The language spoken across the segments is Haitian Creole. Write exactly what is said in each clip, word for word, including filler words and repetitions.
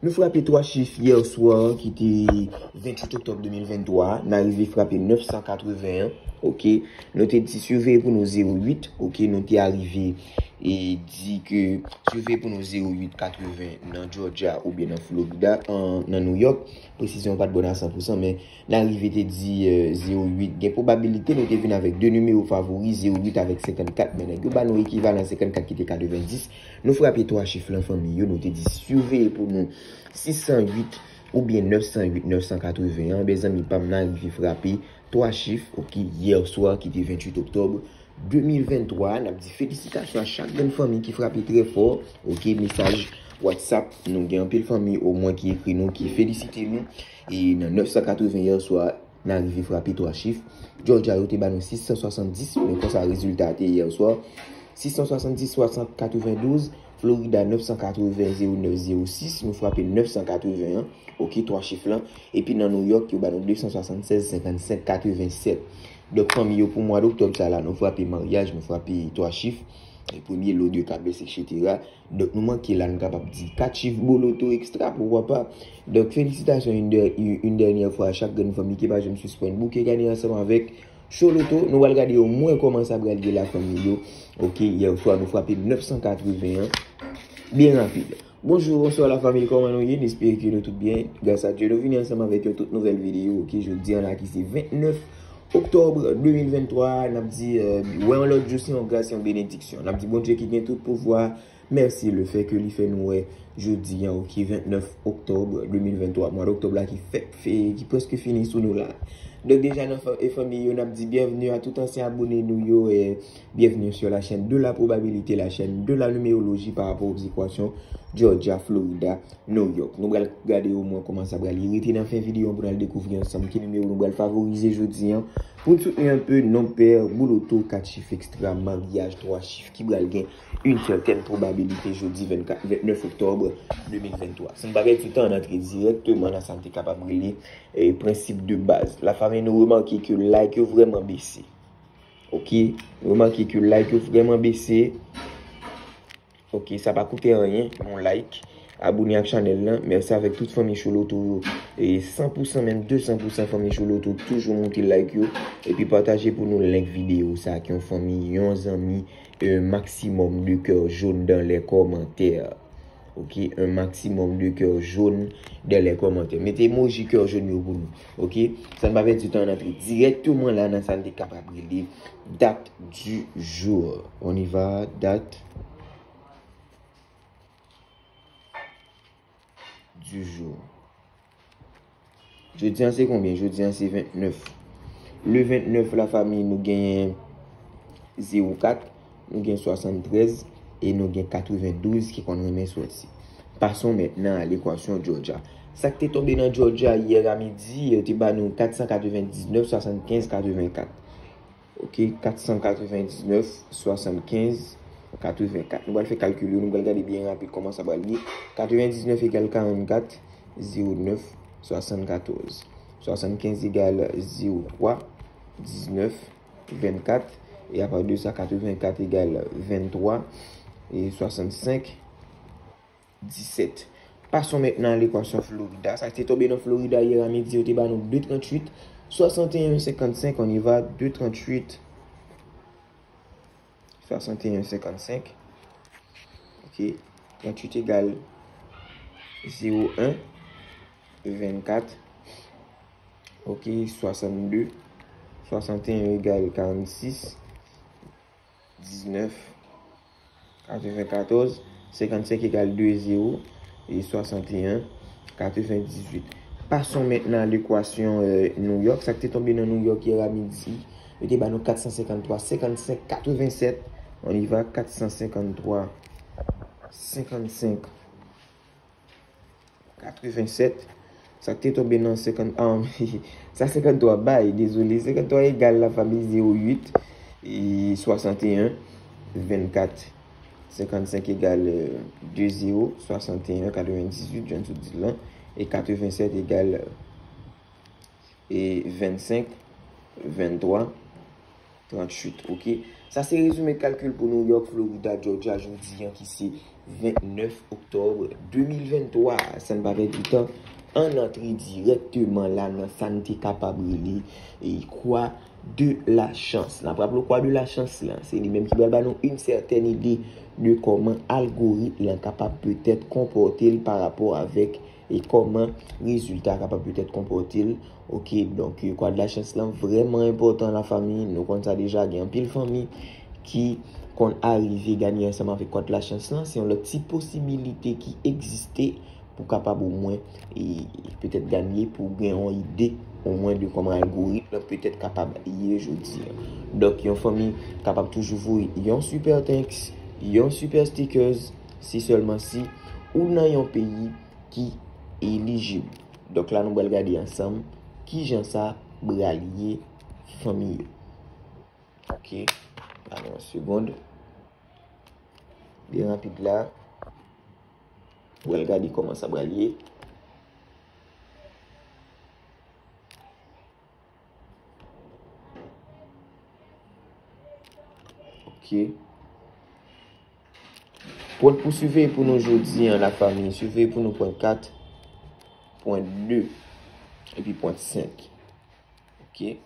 Nou frape twa chif yè swa ki te venntuit oktòb de mil venntwa, n arive frape nèf san katreven an, oke. Nou te di siveye pou nou zewo uit, oke, nou te arive e di ke siveye pou nou zewo uit katreven nan Georgia oubyen nan Florida, an, nan New York. Presizyon pa t bon a san pou san, men n arive te di, eh, zewo uit. Gen pwobabilite nou te vin avèk de nimewo favori, zewo uit avèk senkannkat, men nèg yo ba nou ekivalan senkannkat ki te katrevendis. Nou frape twa chif lan fanmi yo, nou te di siveye pou nou sis san uit oubyen nèf san uit, nèf san katreven an, ebyen zanmi pa m, n arive frape twa chif, oke, yè swa ki te venntuit oktòb de mil venntwa, n ap di felisitasyon a chak grenn fanmi ki frape trè fò, oke, mesaj WhatsApp, nou gen anpil fanmi omwen ki ekri nou, ki felisite nou, e nan nèf san katreven yè swa, n arive frape twa chif. Georgia yo te ba nou sis san swasanndis, men konsa rezilta a te ye yè swa. Sis san swasanndis, swasann katrevendouz, Florida nèf san katreven, zewo nèf zewo sis, nou frape nèf san katreven an, oke, twa chif lan. Epi nan New York, yo ba nou de san swasannsèz, senkannsenk, katrevensèt. Donk, fanmi yo, pou mwa doktòb sa la, nou frape maryaj, nou frape twa chif, e premye lo de kabès, etsetera. Donk, nou manke la, nou kapab di kat chif boloto ekstra, poukwa pa. Donk, felisitasyon yon dè-, yon, yon dènyè fwa a chak grenn fanmi ki pa janm sispann bouke gade ansanm avèk Choloto. Nou pral gade omwen kòman sa pral ye la fanmi yo. Oke, yè swa nou frape nèf san katreven an byen rapid. Bonjou, bonswa la fanmi, kòman nou ye? N espere ke nou tout byen. Gras a Dye, nou vini ansanm avèk yon tout nouvèl videyo, oke, jodi an la ki se vennèf oktòb de mil venntwa, n ap di, eh, wè yon lòt jou se yon gras, se yon benediksyon. N ap di Bondye ki gen tout pouvwa, mèsi lefètke li fè nou wè jodi an, oke, vennèf oktòb de mil venntwa, mwa doktòb la ki fèk, fè, ki prèske fini sou nou la. Donk deja nan fa-, e fanmi yo, n ap di byenvni a tout ansyen abone nou yo, e byenvni sur la chaîne de la probabilité, la chaîne de la numérologie par rapport aux équations Georgia, Florida, New York. Nou pral gade omwen kòman sa pral ye. Rete nan fen videyo an pou n al dekouvri ansanm ki nimewo nou pral favorize jodi an. Pou n soutni anpe non pè, bouloto, kat chif ekstra, maryaj, twa chif ki pral gen une certaine probabilité jodi vennkat, vennèf oktòb de mil venntwa. San n pa pèdi tan, n antre dirèkteman nan sa n te kapab rele, eh, prensip de baz. La fanmi, nou remake ke like yo vrèman bese. Oke, nou remake ke like yo vrèman bese. Oke, sa pa koute anyen, yon like, abone ak chanèl lan. Mèsi avèk tout fanmi Choloto yo. E san pou san, menm de san pou san fanmi Choloto toujou moute like yo. Epi pataje pou nou link videyo sa ak yon fanmi, yon zanmi, un maximum de cœur jaune dans les commentaires. Oke, un maximum de cœur jaune dans les commentaires. Mete emoji kè jòn yo pou nou. Oke, san n pa pèdi tan, n antre dirèkteman la nan sa n te kapab rele date du jour. On y va, date du jour. Jodi an se konbyen? Jodi an se vennèf. Le vennèf, la fanmi, nou genyen zewo kat, nou gen swasanntrèz e nou gen katrevendouz ki konn renmen sòti. Passons maintenant à l'équation Georgia. Sa k te tonbe nan Georgia yè a midi, yo te ba nou kat san katrevendiznèf, swasannkenz, katrevenkat. Oke, kat san katrevendiznèf, swasannkenz, katrevenkat. Nou pral fè kalkil yo, nou pral gade byen rapid kòman sa pral ye. Katrevendiznèf egal karannkat, zewo nèf, swasannkatòz. Swasannkenz egal zewo twa, diznèf, vennkat. E apa de sa, katrevenkat egal venntwa, e swasannsenk, disèt. Passons maintenant à l'équation Florida. Sa ki te tonbe nan Florida yè a midi, yo te ba nou de trantuit, swasanteyen senkannsenk, on y va, de trantuit, swasanteyen senkannsenk. Oke, trantuit egal zewo en, vennkat. Oke, swasannde, swasanteyen egal karannsis, diznèf, katrevenkatòz, senkannsenk egal de, zewo, e swasanteyen, katrevendizuit. Passons maintenant à l'équation, euh, New York. Sa ki te tonbe nan New York yè a midi, yo te ba nou kat san senkanntwa, senkannsenk, katrevensèt. On y va, kat san senkanntwa, senkannsenk, katrevensèt. Sa k te tonbe nan senkant, ah, sa senkanntwa bay, dezole. Senkanntwa egal la fanmi zewo uit, e swasanteyen, vennkat. Senkannsenk egal, euh, de, zewo, swasanteyen, katrevendizuit, jan nou sot di l lan, e katrevensèt egal, euh, e vennsenk, venntwa, trantuit, oke? Sa se rezime kalkil pou New York, Florida, Georgia, jodi an ki se vennèf oktòb de mil venntwa. San n pa pèdi tan, ann antre dirèkteman la nan sa n te kapab rele e kwa de la chans. N ap raple w kwa de la chans lan, se li menm ki pral ba nou yon sètèn ide de kòman algoritm lan kapab petèt konpòte l pa rapò avèk e kòman rezilta kapab petèt konpòte l. Oke, donk, kwa de la chans lan vrèman enpòtan, lafanmi. Nou konn sa deja, gen anpil fanmi ki konn arive ganye ansanm avèk kwa de la chans lan. Se yon lòt ti posibilite ki egziste pou kapab omwen e petèt ganye, pou gen yon ide omwen de kòman algoritm lan petèt kapab ye jodi a. Donk, yon fanmi kapab toujou voye yon super thanks, yon super stickers, si sèlman si ou nan yon peyi ki elijib. Donk la, nou pral gade ansanm kijan sa pral ye, fanmi yo. Oke, ba nou yon segonn. Byen rapid la, nou pral gade kòman sa pral ye. Oke. Pwen pou siveye pou nou jodi an, lafanmi. Siveye pou nou pwen kat, pwen de, epi pwen senk. Oke.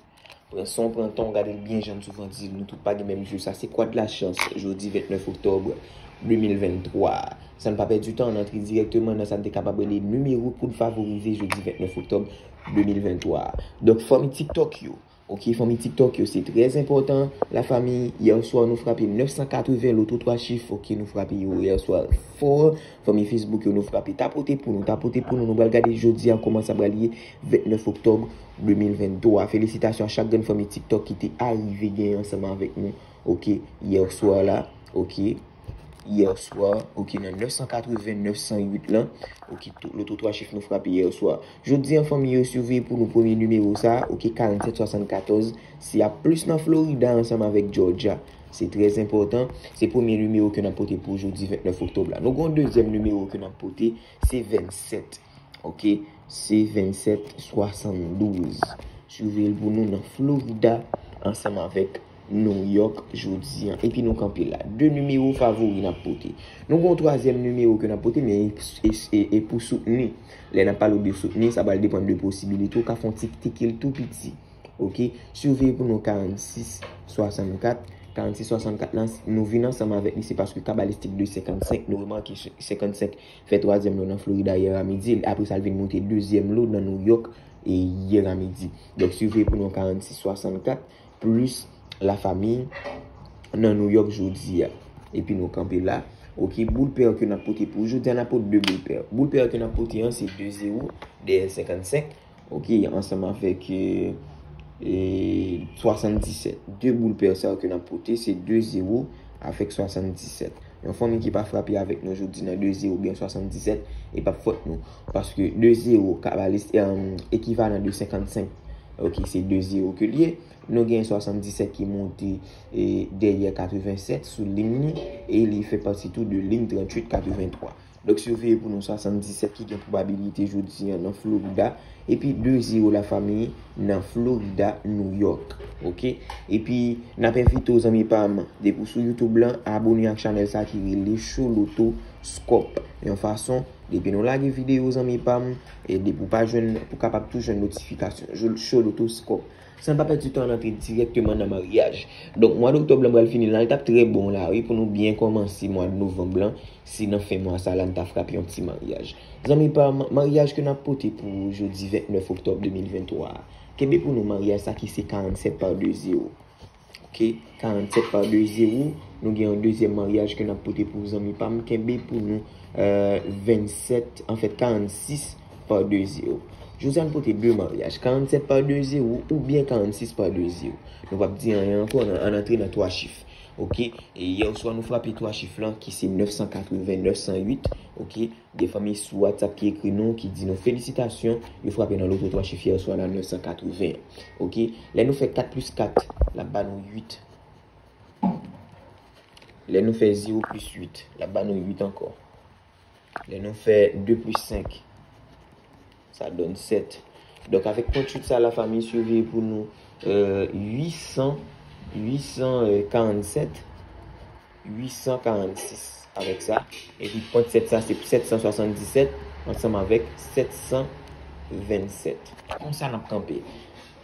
Pran san w, pran tan w, gade l byen jan m souvan di l, nou tout pa gen menm je. Sa se kwa de la chans, jodi vennèf oktòb de mil venntwa. San n pa pèdi tan, ann antre dirèkteman nan sa n te kapab rele nimewo koud favorize jodi vennèf oktòb de mil venntwa. Donk, fanmi TikTok yo, oke, fanmi TikTok yo, se trè enpòtan, lafanmi. Yè swa, nou frape nèf san katreven loto twa chif, oke, nou frape yo yè swa fò. Fanmi Facebook yo, nou frape, tapote pou nou, tapote pou nou. Nou pral gade jodi a kòman sa pral ye, vennèf oktòb de mil venntwa. Felisitasyon a chak grenn fanmi TikTok ki te arive genyen ansanm avèk nou, oke, yè swa la, oke. Yè swa, oke, nan nèf san katreven, nèf san uit lan, oke, tou- loto twa chif nou frape yè swa. Jodi an, fanmi yo, siveye pou nou premye nimewo sa, oke, karannsèt swasannkatòz. Se ap plis nan Florida ansanm avèk Georgia. Se trè enpòtan. Se premye nimewo ke n ap pote pou jodi vennèf oktòb la. Nou gen yon dezyèm nimewo ke n ap pote, se vennsèt. Oke, se vennsèt swasanndouz. Siveye l pou nou nan Florida ansanm avèk New York jodi an. Epi nou kanpe la. De nimewo favori n ap pote. Nou gen yon twazyèm nimewo ke n ap pote, men e, e, e, e pou soutni. Lè n ap pale w de soutni, sa pral depann de posibilite. Ou ka fè yon ti tike l tou piti. Oke, siveye pou nou karannsis swasannkat. Karannsis swasannkat lan, nou vin ansanm avèk li, se paske kabalistik de senkannsenk, nou remake se- senkannsenk fè twazyèm lo nan Florida yè a midi, apre sa l vin moute dezyèm lo nan New York e yè a midi. Donk, siveye pou nou karannsis swasannkat, plis lafanmi nan New York jodi a. Epi nou kanpe la. Oke, boul pè ke n ap pote pou jodi a, n ap pote de boul pè. Boul pè ke n ap pote an, se de zewo dèyè senkannsenk. Oke, ansanm avèk, e, e, swasanndisèt. De boul pè sa yo ke n ap pote, se de zewo avèk swasanndisèt. Yon fanmi ki pa frape avèk nou jodi nan de zewo oubyen swasanndisèt, e p ap fòt nou. Paske de zewo, kabalis, e, ekivalan de senkannsenk. Oke, se de zewo ke l ye. Nou gen swasanndisèt ki moute, e, dèyè katrevensèt sou liy li, e li fè pati tou de liy tranntuit katreventwa. Donk, siveye pou nou swasanndisèt ki gen pwobabilite jodi an nan Florida. Epi de zewo lafanmi nan Florida, New York. Oke? Epi, n ap envite w, zanmi pa m, depi w sou YouTube lan, abone ak chanèl sa ki rele Show Loto Scope. Yon fason, depi nou lage videyo, zanmi pa m, e depi w pa jwenn, ou kapab tou jwenn notifikasyon. Show Loto Scope. San pa pèdi tan, n antre dirèkteman nan maryaj. Donk, mwa doktòb lan pral fini la, li t ap trè bon la, wi, pou nou byen kòmanse mwa novanm lan, si nan fen mwa sa la, n ta frape yon ti maryaj. Zanmi pa m, maryaj ke n ap pote pou jodi vennèf oktòb de mil venntwa a. Kenbe pou nou maryaj sa ki se karannsèt pa de zewo. Oke, karannsèt pa de zewo. Nou gen yon dezyèm maryaj ke n ap pote pou zanmi pa m. Kenbe pou nou, e, vennsèt, anfèt, karannsis pa de zewo. Jodi a n pote de maryaj, karannsèt pa de zewo oubyen karannsis pa de zewo. Nou p ap di anyen ankò, ann, ann antre nan twa chif. Oke? E yè swa nou frape twa chif lan ki se nèf san katreven, nèf san uit. Oke? Gen fanmi sou WhatsApp ki ekri nou, ki di nou felisitasyon, yo frape nan loto twa chif yè swa la, nèf san katreven. Oke? Lè nou fè kat plis kat, l ap ba nou uit. Lè nou fè zewo plis uit, l ap ba nou uit ankò. Lè nou fè de plis senk, sa donn sèt. Donk, avèk tranntuit sa, lafanmi, siveye pou nou, e, uit san, uit san karannsèt, uit san karannsis. Avèk sa, epi pwent sèt sa se sèt san swasanndisèt ansanm avèk sèt san vennsèt. Konsa n ap kanpe.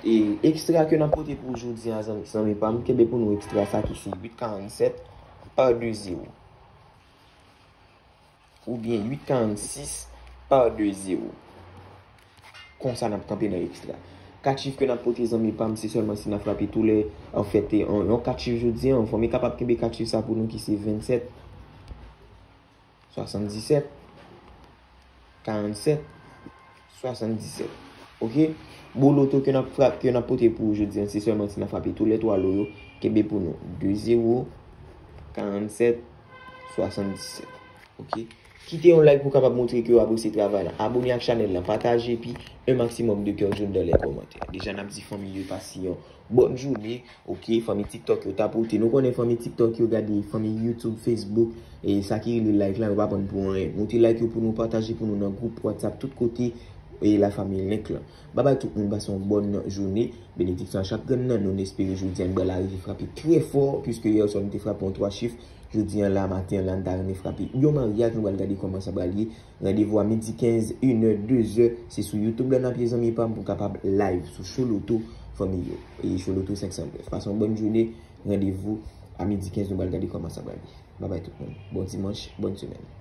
E ekstra ke n ap pote pou jodi a, zanmi pa m, kenbe pou nou ekstra sa ki se uit karannsèt pa de zewo. Oubyen uit karann sis pa de zewo. Konsa n ap kanpe nan ekstra. Kat chif ke n ap pote, zanmi pa m, se sèlman si n a frape tou lè, anfèt, yon, yon kat chif jodi a, fò m kapab kenbe kat chif sa pou nou ki se vennsèt, swasanndisèt, karannsèt, swasanndisèt. Oke? Bon loto ke n ap frape, ke n ap pote pou jodi a, se sèlman si n a frape tou lè twa lo yo, kenbe pou nou de zewo, karannsèt, swasanndisèt. Oke? Kite yon like pou kapab montre ke w apresye travay la. Abone ak chanèl la, pataje, epi un maximum de cœur jaune dans les commentaires. Deja n ap di fanmi yo pase yon bòn jounen, oke, fanmi TikTok yo tapote. Nou konnen fanmi TikTok yo gade, fanmi YouTube, Facebook, e sa ki rele like la, yo pa pran pou anyen. Moute like yo pou nou, pataje pou nou nan gwoup WhatsApp, tout kote, e la fanmi link lan. Babay tout moun, pase yon bòn jounen. Benediksyon a chak grenn nan nou, n espere jodi a n pral arive frape trè fò, piske yè swa nou te frape yon twa chif. Jodi a la, maten an la, n ta renmen frape yon maryaj, nou pral gade kòman sa pral ye. Randevou a midi kenz, inè, dezè, se sou YouTube la n ap ye, zanmi pa m, pou kapab live sou Show Loto fanmi yo. E Show Loto senk san nèf. Pase yon bòn jounen, randevou a midi kenz, nou pral gade kòman sa pral ye. Babay tout moun. Bon dimanch, bòn semèn.